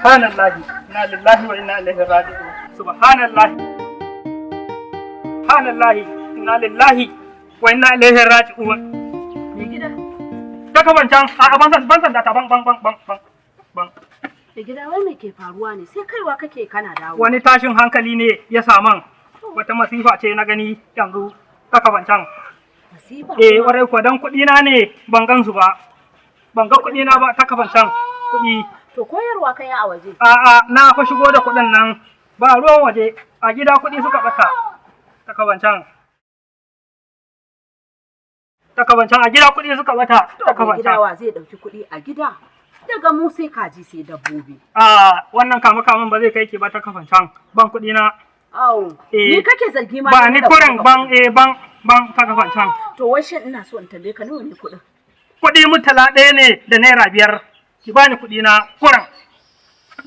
Subhanallahi, inna lillahi wa inna ilaihi raji'un. Subhanallahi. Subhanallahi, inna lillahi wa inna ilaihi raji'un. Mai gida, Ta kaban can, a ban san ban san da ta ban ban ban ban ban ban. Mai gida, wai me ke faruwa ne? Sai kaiwa kake kana dawo. Wani tashin hankali ne ya saman. Wata masifa ce na gani yanzu ta kaban can. Masifa? Eh, kuma? Kwarai kuwa, dan kuɗi na ne ban gan su ba. Ban ga kuɗi na ba ta kaban can. Kuɗi. To, koyarwa kai a waje. A'a, na fa shigo da kuɗin nan, ba ruwan waje, a gida kuɗi suka ɓata. Ta kaban can. Ta kaban can, a gida kuɗi suka ɓata. To, Ta mai kaban gida, can. wa zai dauki kuɗi a gida? Daga mu sai kaji sai dabbobi. A wannan kama kaman ba zai kai ki ba ta kafan can. Ban kuɗi na. Au, Eh. ni kake zargi ma Ba na ni ɗauka kurin maka ban kuɗi. eh ban ban ta kafan can. To, wai shin ina so in tambaye ka, nawa ne kuɗin? Kuɗi murtala 1 ne da naira 5. Ki bani kuɗi na kurin.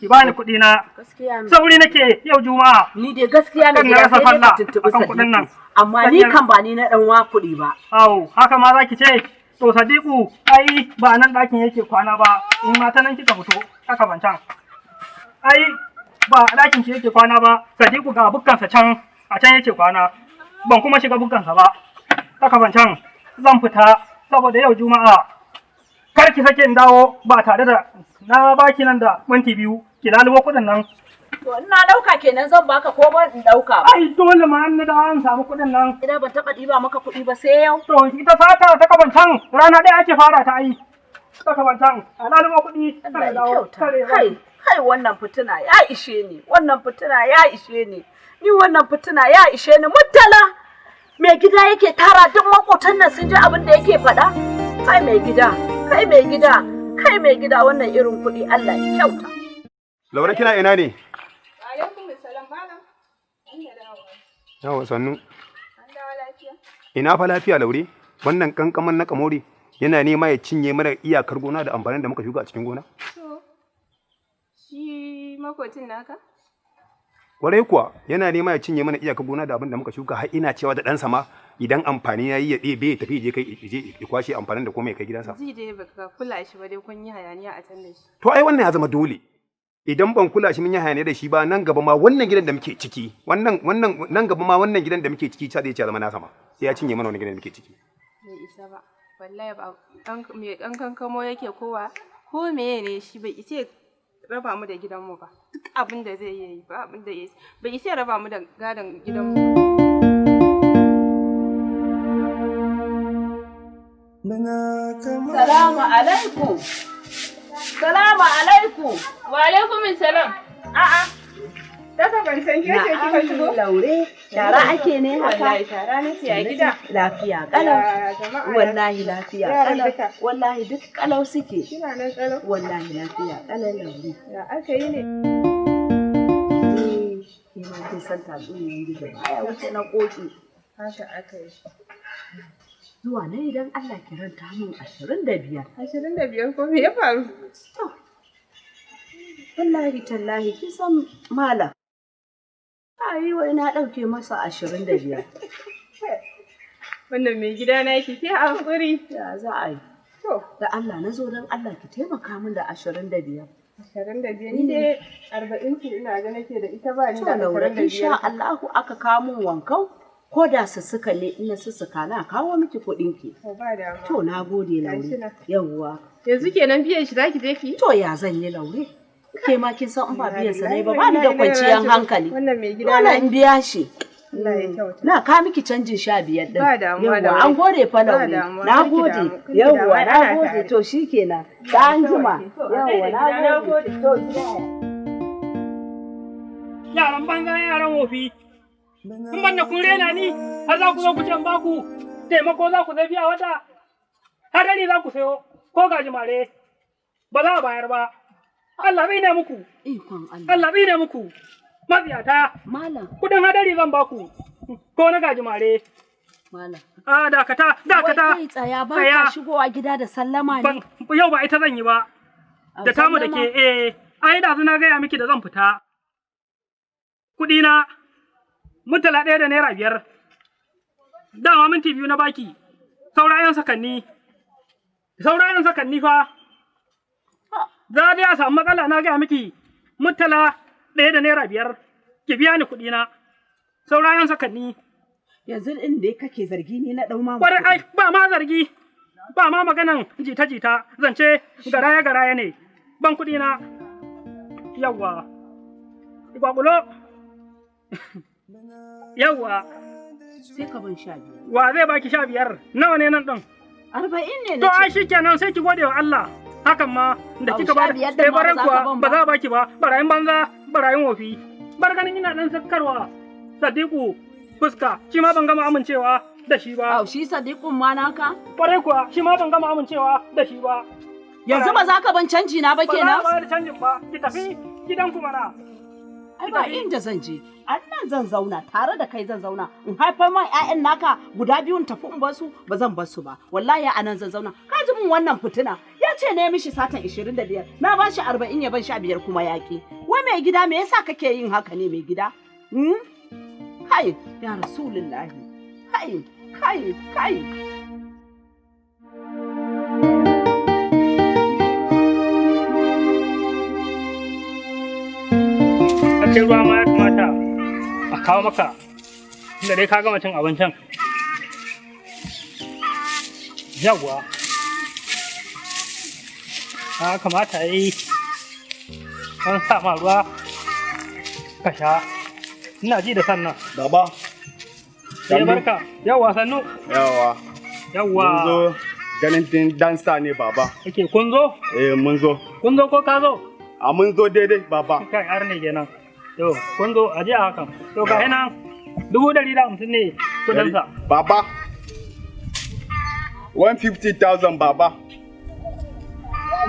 Ki bani kuɗi na. Gaskiya ne. Sauri nake, yau Juma'a. Ni dai gaskiya mai Kan na gida, rasa sai dai ka sallah tuntuɓi akan kuɗin nan. Sadiku. Amma ni kan ba ni na ɗan wa kuɗi ba. Au, haka ma za ki ce, to Sadiku, ai ba nan ɗakin yake kwana ba, in ma ta nan kika fito, aka ban can. Ai, ba a ɗakin ki yake kwana ba, Sadiku ga bukkansa can, a can yake kwana. Ban kuma shiga bukkansa ba. Aka ban can, zan fita, saboda yau Juma'a. Kar ki sake in dawo ba tare da na baki nan da minti 2, ki lalubo kuɗin nan. To, ina ɗauka kenan zan baka ko ban in ɗauka ba? Ai dole ma an na dawo an samu kuɗin nan. Ina ban taɓa ɗiba maka kuɗi ba sai yau. To, ita sata ta kaban can rana ɗaya ake fara ta ai. Ta kaban can a lalubo kuɗi Allah kare ya dawo kyauta. kare. Kai, kai, wannan fitina ya ishe ni. Wannan fitina ya ishe ni. Ni wannan fitina ya ishe ni. Murtala. Mai gida yake tara duk makotan nan sun ji abin da yake faɗa. Kai mai gida, kai mai gida, kai mai gida, wannan irin kuɗi, Allah ya kyauta. Laure, kina ina ne? Alaikum salam, malam. An da dawowa. Yawa, sannu. An dawo lafiya? Ina fa lafiya, Laure? Wannan kankaman na kamore yana nema ya cinye mana iyakar gona da amfanin da muka shuka a cikin gona. To, shi makocin naka? Kwarai kuwa, yana nema ya cinye mana iyakar gona da abin da muka shuka, har ina cewa da ɗansa ma idan amfani ya yi ya ɗebe ya tafi je kai je ya kwashe amfanin da komai ya kai gidansa. Ji dai baka kula shi ba dai, kun yi hayaniya a can da shi. To, ai wannan ya zama dole. Idan ban kula shi mun yi hayaniya da shi ba, nan gaba ma wannan gidan da muke ciki, wannan nan gaba ma wannan gidan da muke ciki ca zai ce ya zama nasa ma. Sai ya cinye mana wannan gidan da muke ciki. Bai isa ba. Wallahi ba dan me dan kankamo yake kowa ko meye ne shi, bai isa ya raba mu da gidanmu ba. Duk abin da zai yi, ba abin da ya bai isa ya raba mu da gadon gidanmu ba. Salamu alaikum. Salamu alaikum. Wa alaikum salam. A'a. Ta ban san ke ce kika shigo? Laure, shara ake ne haka? Wallahi shara nake a gida. Lafiya kalau. Ya jama'a ya Wallahi lafiya Yaran kalau. duka? Wallahi duk kalau suke. Kina nan kalau? Wallahi lafiya kalau, Laure. Ya aka yi ne? Eh, ke ma kin san tatsuniyar gizo baya wuce na koki. Haka aka yi. Zuwa na idan Allah ki ranta min 25. 25 ko me ya faru? To, wallahi tallahi kin san malam. Ai wai na ɗauke masa 25. Wannan mai gida na yake sai hakuri. Ya za a yi? To, Da Allah na zo, don Allah ki taimaka min da 25. 25, ni dai 40 ce ina ga nake da ita, ba ni To da Laure, 25. insha Allahu aka kawo min wankau, ko da sussuka ne, ina sussuka na kawo miki kuɗin ki. To, ba damuwa. To, na gode, Gashi Laure. nan. Yawwa. Yanzu kenan biyan shi zaki je ki? To, ya zan yi, Laure? Ke ma kin san in ba biyan sa ne ba, ba ni da kwanciyar hankali. Wannan mai gida Dole na in biya shi. Allah ya kyauta. Na ka miki canjin 15 ɗin. Ba damuwa, Yawwa, Laure. an gode fa, Ba Laure. damuwa, Na kar ki gode. damu, kar ki damu, Yawwa, ai na ana gode. tare. To, shikenan. Ta an jima. Yawwa, na gode. To, gida. Yaran banza, yaran wofi. In ban da kun rena ni, har za ku zo ku ce in baku taimako, za ku sai fiya wata. Hadari za ku sayo ko gajimare. Ba za a bayar ba. Allah zai ne muku. Ikon Allah. Allah zai ne muku. Matsiyata, Malam, kudin hadari zan baku ko na gajimare. malam. A dakata, dakata. Wai kai, tsaya, ba Tsaya. ka shigowa gida da sallama ne? Ban, yau ba ita zan yi ba. A Da tamu da ke sallama? eh, ai da na gaya miki da zan fita. Kuɗi na murtala 1 da naira 5. Dama minti 2 na baki. Saura yan sakanni. Saura yan sakanni fa. Za dai a samu matsala, na gaya miki. Murtala ɗaya da naira 5 ki biya ni kuɗi na. Saura yan sakanni. Yanzu din da kake zargi ni na dau ma. Kwarai ai ba ma zargi. Ba ma maganan jita-jita zance garaya-garaya ne. Ban kuɗi na. Yawwa. Kwakulo. Yawwa. Sai ka ban 15. Wa zai baki 15? Nawa ne nan ɗin? 40 ne To na ai ce. shikenan sai ki gode wa Allah. Hakan ma da Au, kika ba 15 ɗin sai ma ba baran za ka kuwa ban ba ba. za a baki ba barayin banza barayin wofi. Bar ganin ina dan sakkarwa Sadiku fuska shi ma ban gama amincewa da shi ba. Au, shi Sadiqun ma naka? Kwarai kuwa shi ma ban gama amincewa da shi ba. Yanzu ba za ka ban canji na ba Ba za a kenan? bayar da canjin ba ki tafi gidanku mana. Ai ba inda zan je. A nan zan zauna tare da kai zan zauna. In haifar man ƴaƴan naka guda biyun tafi in bar su ba zan bar su ba. Wallahi a nan zan zauna. Ka ji min wannan fitina. Ya ce ne mishi satan 25. Na ba shi 40 ya ban 15 kuma yaƙi. Wai mai gida me yasa kake yin haka ne mai gida? Hmm? Kai ya Rasulullahi. Kai kai kai. Ake ruwa ma ya kamata a kawo maka inda dai ka gama cin abincin. Yawwa. Ya kamata yi an sa ma ruwa ka sha. Ina ji da sannan. Baba. Sai barka. Yawwa sannu. Yawa. Yawwa. Mun zo ganin din dansa ne baba. Ake kun zo? Eh mun zo. Kun zo ko ka zo? A mun zo daidai baba. Kai har ne kenan. To kun zo a je a hakan. To ga nan 150,000 ne kudinsa. Baba. 150,000 baba.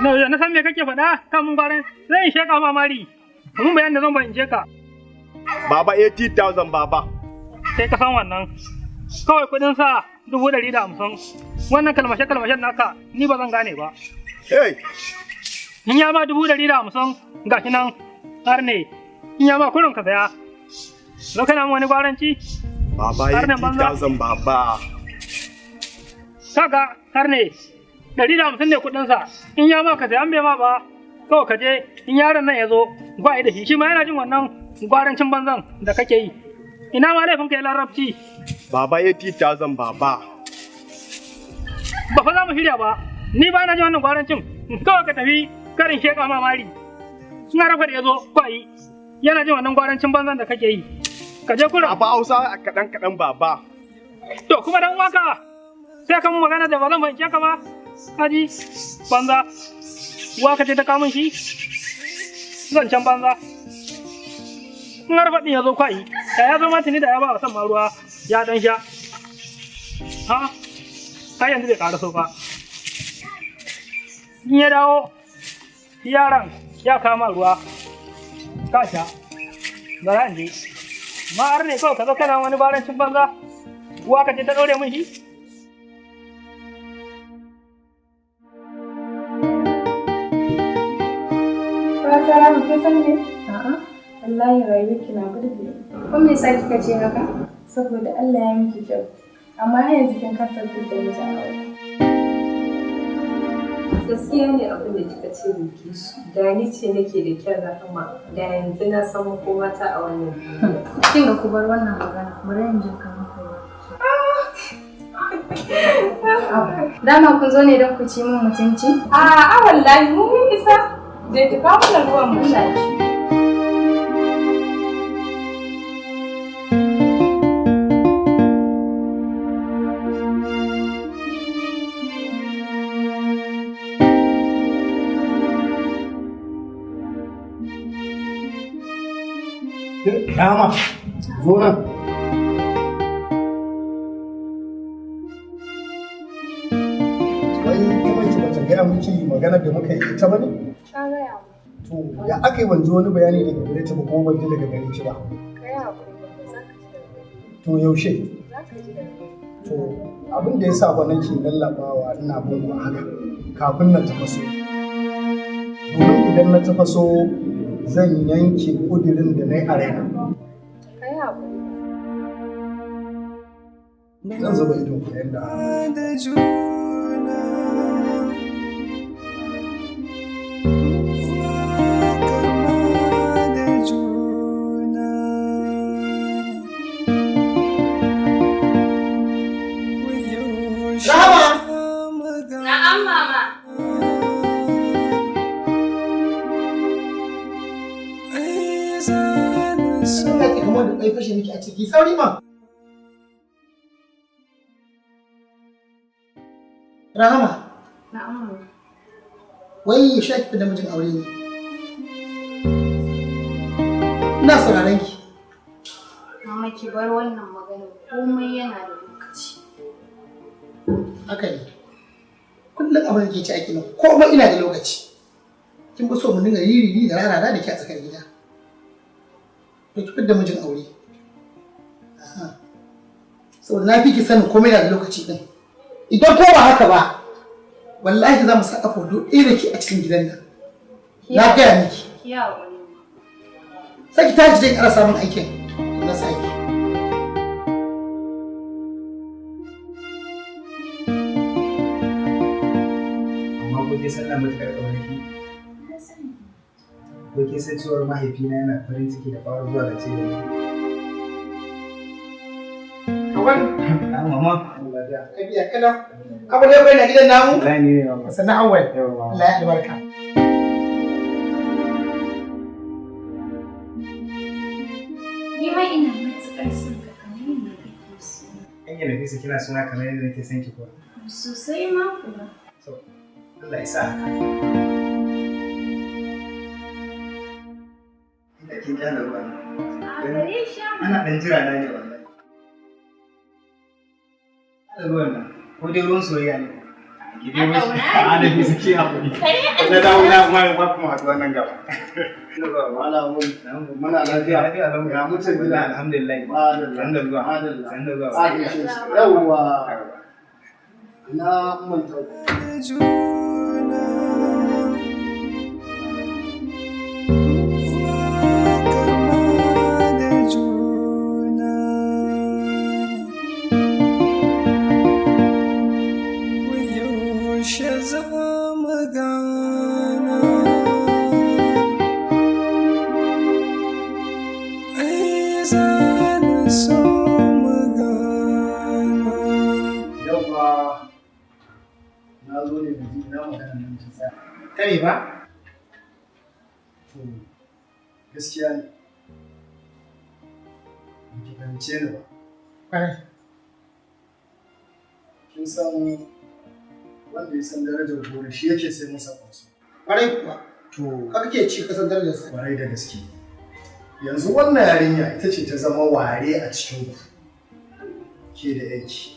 Na na san me kake faɗa kan mun gwaran zan sheka ma mari. Mun bayan da zan bayyance ka. Baba 80,000 baba. Sai ka san wannan. Kawai kudin sa 150,000. Wannan kalmashe kalmashen naka ni ba zan gane ba. Hey, In ya ma 150,000 gashi nan har ne. In ya ma kurin ka saya. Zo kana mun wani gwaranci. baba Har nan banza. 80,000 baba. Kaga har ne. 150 ne kudin sa. In ya ma ka saya an bai ma ba. Kawai ka je in yaron nan ya zo gwaye da shi shi ma yana jin wannan gwarancin banzan da kake yi. Ina ma laifin ka ya larabci. Baba 80,000 baba. Ba fa za mu shirya ba ni ba na ji wannan gwarancin kawai ka tafi karin sheka ma mari suna rafa da ya zo kwayi yana jin wannan gwarancin banzan da kake yi ka je kura Baba Hausa kaɗan kaɗan baba. to kuma dan uwanka sai ka mun magana da ba zan fahimce ka ba kaji banza uwa ka ce ta kamun shi zancen banza in har faɗin ya zo kwayi da ya zo ma tuni da ya ba wa san ma ruwa ya dan sha ha har yanzu bai ƙaraso ba in ya dawo yaran ya kama ruwa ka sha bara in je ma har ne kawai ka zo kana wani barancin banza uwa ka ce ta ɗaure min shi Fata Rahama kin san me? A'a, wallahi rayuwarki na burge ni. Ko me yasa kika ce haka? Saboda Allah ya miki kyau. Amma har yanzu kin kasa da mijin aure. Gaskiya ne abin da kika ce Bilkisu. Da ni ce nake da kyan Rahama, da yanzu na san makomata a wannan duniya. Kin ga ku bar wannan magana, bari in je kamar ku. Dama kun zo ne don ku ci min mutunci? A'a wallahi mu mun isa. Je ki kawo mana ruwan mu sha shi. Dama, zo nan. Wai kuma ki bata gaya miki magana da muka yi ita ba ne? Ka gaya mu. To, ya aka yi ban ji wani bayani daga gare ta ba kuma ban ji daga gare ki ba. Ka yi haƙuri ba za ka ji daga gare To yaushe? Za ka ji daga gare To, abin da ya sa ba nake lallabawa ina bin ku haka kafin na tafaso. Domin idan na tafaso zan yanke ƙudirin da na yi a raina. Ka yi haƙuri. Zan zuba ido ku yadda Da juna. kwai fashe miki a ciki, sauri ma. Rahama. Na'am. Wai yaushe ake da mijin aure ne? Ina sauraron ki. Mama, ki bar wannan magana, komai yana da lokaci. Haka ne. Kullum abin da ke ci ake nan, komai ina da lokaci. Kin fi so mu dinga ririri da rarara da ke a tsakar gida. To ki fidda mijin aure. Aha. Saboda na fi ki sanin komai na da lokaci din. Idan ko ba haka ba, wallahi za mu sa kafa wando ɗaya da ke a cikin gidan nan. Na gaya miki. Ki haƙuri. Sai ki tashi dai ƙara samun aikin na sa ki. Amma ko ke san ina matuƙar ƙaunar ki? Ko ke san cewar mahaifina yana farin ciki da fara zuwa ga da ni? Awal. Ah, mama. Lafiya kalau. Abu ne bai na gidan namu? Wallahi ni ne, mama. Sannan awal. Allah ya albarka. Ni ma ina matuƙar son ka kamar yadda kake so. Anya Nafisa, kina suna kamar yadda nake son ki kuwa? Sosai ma kuwa. To, Allah ya sa haka. Ina kin kyale ruwa ne. A gare shi. Ana ɗan jira na ne wallahi. Da ruwan nan, ko dai ruwan soyayya ne. Ki dai mishi. A Nafisa, ki haƙuri. Na dawo na ma ba kuma haɗuwa nan gaba. Muna lafiya. Ya mutum gida? Alhamdulillah. San da zuwa. San da zuwa. A gaishe shi. Yawwa. Ina manta. Yaushe za mu gana? Ai za na so mu gana. Yawwa. Na zo ne da ji ina magana nan ta tsaya. Ta me ba? To, gaskiya ne. Ba ki fahimce ni ba. Kwarai. Kin san wanda ya san darajar goro shi yake sai masa kwaso. Kwarai kuwa. To, Ka kake ci ka san darajarsa. Kwarai da gaske. Yanzu wannan yarinya ita ce ta zama ware a cikin ku. Ke da yanki.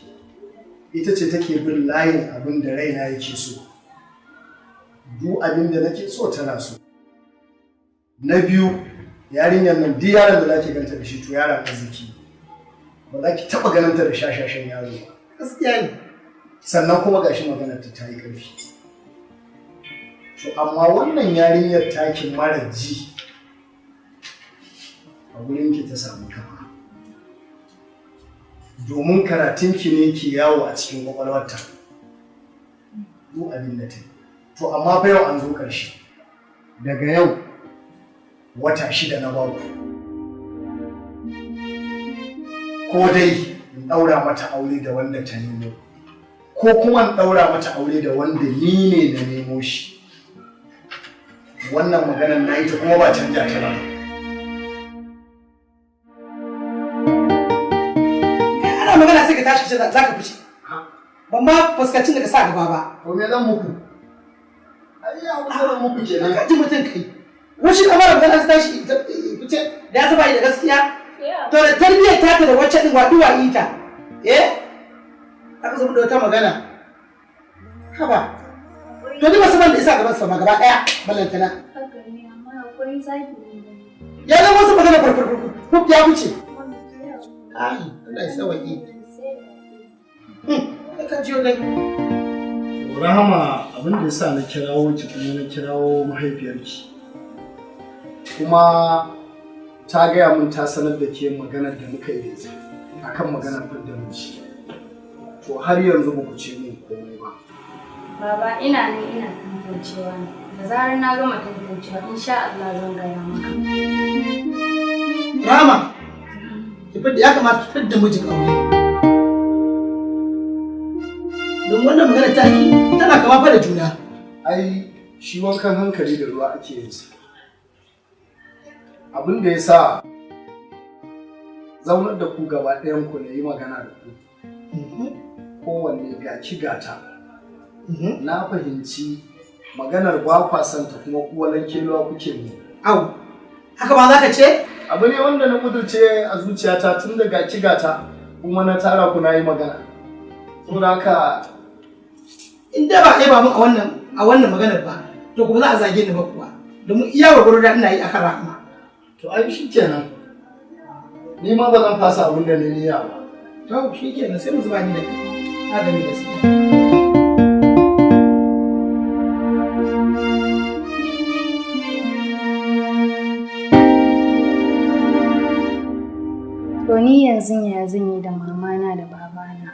Ita ce take bin layin abin da raina yake so. Duk abin da nake so tana so. Na biyu, yarinyar nan duk yaron da zaki ganta da shi to yaron arziki. Ba za ki taɓa ganin ta da shashashan yaro ba. Gaskiya ne. Sannan kuma gashi maganar ta ta yi ƙarfi. To amma wannan yarinyar taki mara ji a gurinki ta samu kafa. Domin karatunki ne ke yawo a cikin kwakwalwarta. Duk abin da ta yi. To amma fa yau an zo ƙarshe. Daga yau wata 6 na baku. Ko dai in ɗaura mata aure da wanda ta nemo, ko kuma in ɗaura mata aure da wanda ni ne na nemo shi. Wannan maganar na yi ta kuma ba canja ta ba. Ana magana sai ka tashi ka ce za ka fice. Ban ma fuskancin da ka sa gaba ba. To me zan muku? Ai abin da zan muku kenan. Ka ji mutum kai. Wasu da mara magana su tashi fice da ya saba yi da gaskiya. To da tarbiyyar ta da wacce din waɗu wa ita. Eh? Aka zama da wata magana. Haba. To ni ba san da isa gaban sa ma gaba ɗaya ballantana. Haka ne, amma haƙuri zaki ne. Ya zama wasu magana farfarfarfar ya wuce. Ai, Allah ya sauwaƙe. Ka jiyo dai. Rahama, abin da yasa na kirawo ki kuma na kirawo mahaifiyarki. Kuma ta gaya min ta sanar da ke maganar da muka yi da ita akan maganar fidda miji. To har yanzu ba ku ce min komai ba. Baba, ina nan ina tantancewa ne. Da zarar na gama tantancewa, insha Allah zan gaya maka. Rama, ki fidda, ya kamata ki fidda mijin aure. Don wannan magana ta ki tana kama fa da juna. Ai shi wankan hankali da ruwa ake yin sa. Abin da ya sa zaunar da ku gaba ɗayan ku na yi magana da ku. Kowanne ga ki gata. Na fahimci maganar ba kwa son ta kuma kuwalan keluwa kuke mu. Au, haka ba za ka ce? Abu ne wanda na kudurce a zuciyata tun da ga ki gata kuma na tara ku na yi magana. Saboda haka In dai ba ba mun a wannan maganar ba, to kuma za a zage ni ba kuwa. Domin iya gwargwaro da ina yi akan Rahama. To ai shi kenan. Ni ma ba zan fasa abin da na niyya ba. To shi kenan sai mu zuba ni da kai. Na gani gaskiya. To ni yanzu ya zan yi da mamana da babana.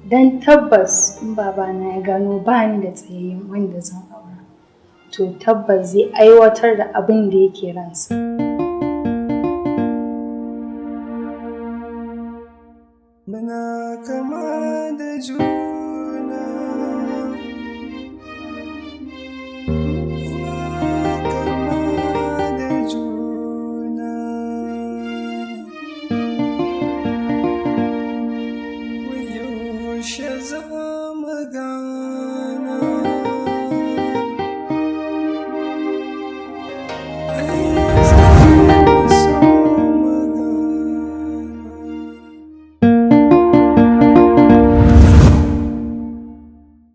Don tabbas in babana ya gano ba ni da tsayayyen wanda zan aura. To tabbas zai aiwatar da abin da yake ransa.